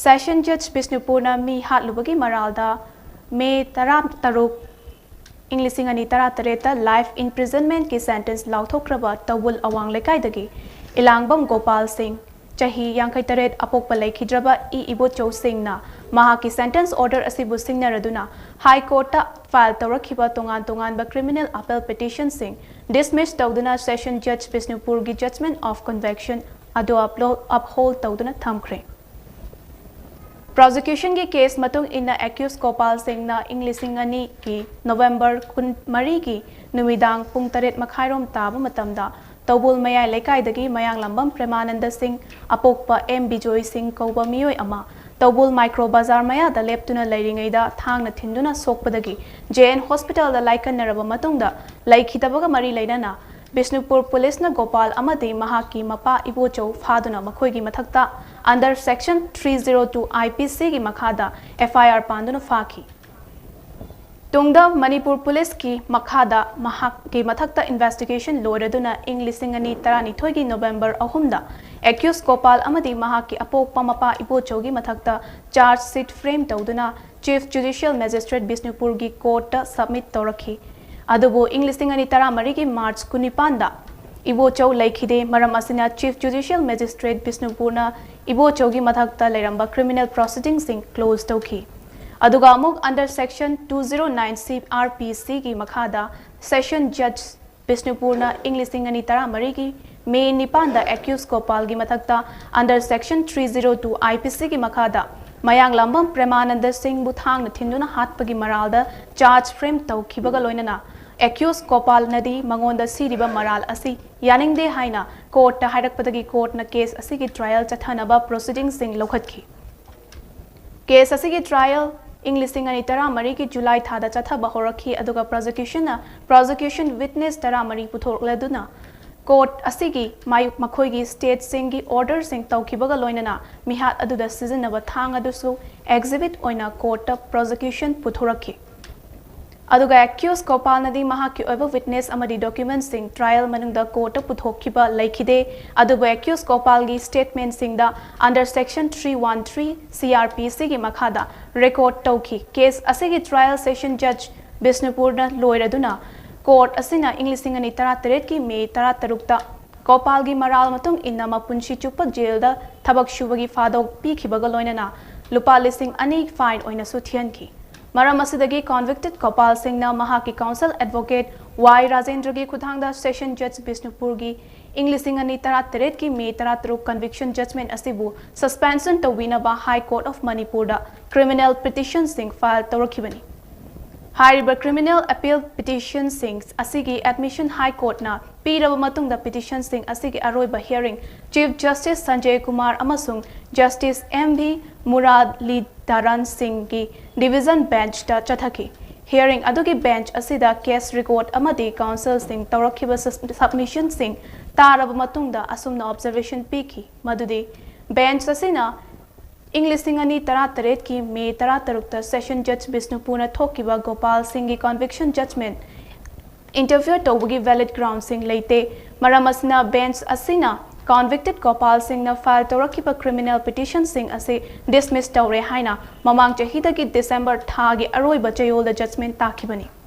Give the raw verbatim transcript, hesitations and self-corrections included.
Session Judge ꯕꯤꯁꯅꯨꯄꯨꯔꯅ ꯃꯤ ꯍꯥꯠꯂꯨꯕꯒꯤ ꯃꯔꯥꯜꯗ ꯃꯦ ꯇꯔꯥꯇꯔꯨꯛ, ꯏꯪ ꯂꯤꯁꯤꯡ ꯑꯅꯤ ꯇꯔꯥꯇꯔꯦꯠꯇ life imprisonmentꯀꯤ sentence ꯂꯥꯎꯊꯣꯛꯈ꯭ꯔꯕ ꯇꯧꯕꯨꯜ ꯑꯋꯥꯡ ꯂꯩꯀꯥꯏꯗꯒꯤ ꯏꯂꯥꯡꯕꯝ ꯒꯣꯄꯥꯜ ꯁꯤꯡ, ꯆꯍꯤ ꯌꯥꯡꯈꯩꯇꯔꯦꯠ, ꯑꯄꯣꯛꯄ ꯂꯩꯈꯤꯗ꯭ꯔꯕ ꯏ ꯏꯕꯣꯆꯧ ꯁꯤꯡꯅ ꯃꯍꯥꯛꯀꯤ sentence order ꯑꯁꯤꯕꯨ ꯁꯤꯡꯅꯔꯗꯨꯅ High Courtꯇ file ꯇꯧꯔꯛꯈꯤꯕ ꯇꯣꯉꯥꯟ ꯇꯣꯉꯥꯟꯕ criminal appel petitionꯁꯤꯡ dismiss ꯇꯧꯗꯨꯅ Session Judge ꯕꯤꯁꯅꯨꯄꯨꯔꯒꯤ judgment of conviction ꯑꯗꯨ uplo-, uphold ꯇꯧꯗꯨꯅ ꯊꯝꯈ꯭ꯔꯦ꯫ Prosecutionꯒꯤ case ꯃꯇꯨꯡ ꯏꯟꯅ accused ꯒꯣꯄꯥꯜ ꯁꯤꯡꯅ ꯏꯪ ꯂꯤꯁꯤꯡ ꯑꯅꯤꯒꯤ November ꯀꯨꯟꯃꯔꯤꯒꯤ ꯅꯨꯃꯤꯗꯥꯡ ꯄꯨꯡ ꯇꯔꯦꯠ ꯃꯈꯥꯏꯔꯣꯝ ꯇꯥꯕ ꯃꯇꯝꯗ ꯇꯧꯕꯨꯜ ꯃꯌꯥꯏ ꯂꯩꯀꯥꯏꯗꯒꯤ ꯃꯌꯥꯡꯂꯥꯝꯕꯝ ꯄ꯭ꯔꯦꯃꯥꯅꯟꯗ ꯁꯤꯡ, ꯑꯄꯣꯛꯄ ꯑꯦꯝ ꯕꯤꯖꯣꯏ ꯁꯤꯡ ꯀꯧꯕ ꯃꯤꯑꯣꯏ ꯑꯃ ꯇꯧꯕꯨꯜ ꯃꯥꯏꯀ꯭ꯔꯣ ꯕꯖꯥꯔ ꯃꯌꯥꯗ ꯂꯦꯞꯇꯨꯅ ꯂꯩꯔꯤꯉꯩꯗ ꯊꯥꯡꯅ ꯊꯤꯟꯗꯨꯅ ꯁꯣꯛꯄꯗꯒꯤ ꯖꯦ ꯑꯦꯟ ꯍꯣꯁꯄꯤꯇꯥꯜꯗ ꯂꯥꯏꯀꯠꯅꯔꯕ ꯃꯇꯨꯡꯗ ꯂꯩꯈꯤꯗꯕꯒ ꯃꯔꯤ ꯂꯩꯅꯅ ꯕꯤꯁꯅꯨꯄꯨꯔ ꯄꯨꯂꯤꯁꯅ ꯒꯣꯄꯥꯜ ꯑꯃꯗꯤ ꯃꯍꯥꯛꯀꯤ ꯃꯄꯥ ꯏꯕꯣꯆꯧ ꯐꯥꯗꯨꯅ ꯃꯈꯣꯏꯒꯤ ꯃꯊꯛꯇ under section three zero two I P Cꯒꯤ ꯃꯈꯥꯗ F I R ꯄꯥꯟꯗꯨꯅ ꯐꯥꯈꯤ꯫ ꯇꯨꯡꯗ ꯃꯅꯤꯄꯨꯔ ꯄꯨꯂꯤꯁꯀꯤ ꯃꯈꯥꯗ ꯃꯍꯥꯛꯀꯤ ꯃꯊꯛꯇ investigation ꯂꯣꯏꯔꯗꯨꯅ ꯏꯪ ꯂꯤꯁꯤꯡ ꯑꯅꯤ ꯇꯔꯥꯅꯤꯊꯣꯏꯒꯤ November ꯑꯍꯨꯝꯗ accused ꯒꯣꯄꯥꯜ ꯑꯃꯗꯤ ꯃꯍꯥꯛꯀꯤ ꯑꯄꯣꯛꯄ ꯃꯄꯥ ꯏꯕꯣꯆꯧꯒꯤ ꯃꯊꯛꯇ charge sheet frame ꯇꯧꯗꯨꯅ Chief Judicial Magistrate ꯕꯤꯁꯅꯨꯄꯨꯔꯒꯤ courtꯇ submit ꯇꯧꯔꯛꯈꯤ꯫ ꯑꯗꯨꯕꯨ ꯏꯪ ꯂꯤꯁꯤꯡ ꯑꯅꯤ ꯇꯔꯥꯃꯔꯤꯒꯤ March ꯀꯨꯟꯅꯤꯄꯥꯟꯗ ꯏꯕꯣꯆꯧ ꯂꯩꯈꯤꯗꯦ꯫ ꯃꯔꯝ ꯑꯁꯤꯅ Chief Judicial Magistrate ꯕꯤꯁꯅꯨꯄꯨꯔꯅ ꯏꯕꯣꯆꯧꯒꯤ ꯃꯊꯛꯇ ꯂꯩꯔꯝꯕ criminal proceedingꯁꯤꯡ close ꯇꯧꯈꯤ꯫ ꯑꯗꯨꯒ ꯑꯃꯨꯛ under section two zero nine C R P Cꯒꯤ ꯃꯈꯥꯗ Session Judge ꯕꯤꯁꯅꯨꯄꯨꯔꯅ ꯏꯪ ꯂꯤꯁꯤꯡ ꯑꯅꯤ ꯇꯔꯥꯃꯔꯤꯒꯤ May ꯅꯤꯄꯥꯟꯗ accused ꯒꯣꯄꯥꯜꯒꯤ ꯃꯊꯛꯇ under section three zero two I P Cꯒꯤ ꯃꯈꯥꯗ ꯃꯌꯥꯡꯂꯥꯝꯕꯝ ꯄ꯭ꯔꯦꯃꯥꯅꯟꯗ ꯁꯤꯡꯕꯨ ꯊꯥꯡꯅ ꯊꯤꯟꯗꯨꯅ ꯍꯥꯠꯄꯒꯤ ꯃꯔꯥꯜꯗ charge frame ꯇꯧꯈꯤꯕꯒ ꯂꯣꯏꯅꯅ accused ꯒꯣꯄꯥꯜꯅꯗꯤ ꯃꯉꯣꯟꯗ ꯁꯤꯔꯤꯕ ꯃꯔꯥꯜ ꯑꯁꯤ ꯌꯥꯅꯤꯡꯗꯦ ꯍꯥꯏꯅ courtꯇ ꯍꯥꯏꯔꯛꯄꯗꯒꯤ courtꯅ case ꯑꯁꯤꯒꯤ trial ꯆꯠꯊꯅꯕ proceedingꯁꯤꯡ ꯂꯧꯈꯠꯈꯤ꯫ Case ꯑꯁꯤꯒꯤ trial ꯏꯪ ꯂꯤꯁꯤꯡ ꯑꯅꯤ ꯇꯔꯥꯃꯔꯤꯒꯤ July ꯊꯥꯗ ꯆꯠꯊꯕ ꯍꯧꯔꯛꯈꯤ, ꯑꯗꯨꯒ prosecutionꯅ prosecution witness ꯇꯔꯥꯃꯔꯤ ꯄꯨꯊꯣꯛꯂꯗꯨꯅ court ꯑꯁꯤꯒꯤ ꯃꯥꯌꯣꯛ-, ꯃꯈꯣꯏꯒꯤ stateꯁꯤꯡꯒꯤ orderꯁꯤꯡ ꯇꯧꯈꯤꯕꯒ ꯂꯣꯏꯅꯅ ꯃꯤꯍꯥꯠ ꯑꯗꯨꯗ ꯁꯤꯖꯤꯟꯅꯕ ꯊꯥꯡ ꯑꯗꯨꯁꯨ exhibit ꯑꯣꯏꯅ courtꯇ prosecution ꯄꯨꯊꯣꯔꯛꯈꯤ꯫ ꯑꯗꯨꯒ accused ꯒꯣꯄꯥꯜꯅꯗꯤ ꯃꯍꯥꯛꯀꯤ ꯑꯣꯏꯕ witness ꯑꯃꯗꯤ document ꯁꯤꯡ trial ꯃꯅꯨꯡꯗ court ꯇ ꯄꯨꯊꯣꯛꯈꯤꯕ ꯂꯩꯈꯤꯗꯦ꯫ ꯑꯗꯨꯕꯨ accused ꯒꯣꯄꯥꯜꯒꯤ statement ꯁꯤꯡꯗ under section three one three C R P C ꯒꯤ ꯃꯈꯥꯗ record ꯇꯧꯈꯤ꯫ Case ꯑꯁꯤꯒꯤ trial session judge ꯕꯤꯁꯅꯨꯄꯨꯔꯅ ꯂꯣꯏꯔꯗꯨꯅ court ꯑꯁꯤꯅ ꯏꯪ ꯂꯤꯁꯤꯡ ꯑꯅꯤ ꯇꯔꯥꯇꯔꯦꯠꯀꯤ ꯃꯦ ꯇꯔꯥꯇꯔꯨꯛꯇ ꯒꯣꯄꯥꯜꯒꯤ ꯃꯔꯥꯜ ꯃꯇꯨꯡ ꯏꯟꯅ ꯃꯄꯨꯟꯁꯤ ꯆꯨꯞꯄ ꯖꯦꯜꯗ ꯊꯕꯛ ꯁꯨꯕꯒꯤ ꯐꯥꯗꯣꯛ ꯄꯤꯈꯤꯕꯒ ꯂꯣꯏꯅꯅ ꯂꯨꯄꯥ ꯂꯤꯁꯤꯡ ꯑꯅꯤ fine ꯑꯣꯏꯅꯁꯨ ꯊꯤꯍꯟꯈꯤ꯫ ꯃꯔꯝ ꯑꯁꯤꯗꯒꯤ convicted ꯒꯣꯄꯥꯜ ꯁꯤꯡꯅ ꯃꯍꯥꯛꯀꯤ counsel advocate ꯋꯥꯏ ꯔꯥꯖꯦꯟꯗ꯭ꯔꯒꯤ ꯈꯨꯠꯊꯥꯡꯗ session judge ꯕꯤꯁꯅꯨꯄꯨꯔꯒꯤ ꯏꯪ ꯂꯤꯁꯤꯡ ꯑꯅꯤ ꯇꯔꯥꯇꯔꯦꯠꯀꯤ ꯃꯦ ꯇꯔꯥꯇꯔꯨꯛ conviction judgment ꯑꯁꯤꯕꯨ suspension ꯇꯧꯕꯤꯅꯕ High Court of ꯃꯅꯤꯄꯨꯔꯗ criminal petition ꯁꯤꯡ file ꯇꯧꯔꯛꯈꯤꯕꯅꯤ꯫ ꯍꯥꯏꯔꯤꯕ criminal appeal petition ꯁꯤꯡ ꯑꯁꯤꯒꯤ admission High Court ꯅ ꯄꯤꯔꯕ ꯃꯇꯨꯡꯗ petition ꯁꯤꯡ ꯑꯁꯤꯒꯤ ꯑꯔꯣꯏꯕ hearing Chief Justice Sanjay Kumar ꯑꯃꯁꯨꯡ Justice M V ꯃꯨꯔꯥꯂꯤꯙꯔꯟ ꯁꯤꯡꯒꯤ division bench ꯇ ꯆꯠꯊꯈꯤ꯫ Hearing ꯑꯗꯨꯒꯤ bench ꯑꯁꯤꯗ case record ꯑꯃꯗꯤ counsel ꯁꯤꯡ ꯇꯧꯔꯛꯈꯤꯕ sus-, submission ꯁꯤꯡ ꯇꯥꯔꯕ ꯃꯇꯨꯡꯗ ꯑꯁꯨꯝꯅ observation ꯄꯤꯈꯤ, ꯃꯗꯨꯗꯤ bench ꯑꯁꯤꯅ ꯏꯪ ꯂꯤꯁꯤꯡ ꯑꯅꯤ ꯇꯔꯥꯇꯔꯦꯠꯀꯤ ꯃꯦ ꯇꯔꯥꯇꯔꯨꯛꯇ session judge ꯕꯤꯁꯅꯨꯄꯨꯔꯅ ꯊꯣꯛꯈꯤꯕ ꯒꯣꯄꯥꯜ ꯁꯤꯡꯒꯤ conviction judgment interfere ꯇꯧꯕꯒꯤ valid ground ꯁꯤꯡ ꯂꯩꯇꯦ꯫ ꯃꯔꯝ ꯑꯁꯤꯅ bench ꯑꯁꯤꯅ convicted ꯒꯣꯄꯥꯜ ꯁꯤꯡꯅ file ꯇꯧꯔꯛꯈꯤꯕ criminal petition ꯁꯤꯡ ꯑꯁꯤ dismiss ꯇꯧꯔꯦ ꯍꯥꯏꯅ ꯃꯃꯥꯡ ꯆꯍꯤꯗꯒꯤ December ꯊꯥꯒꯤ ꯑꯔꯣꯏꯕ ꯆꯌꯣꯜꯗ judgment ꯇꯥꯈꯤꯕꯅꯤ꯫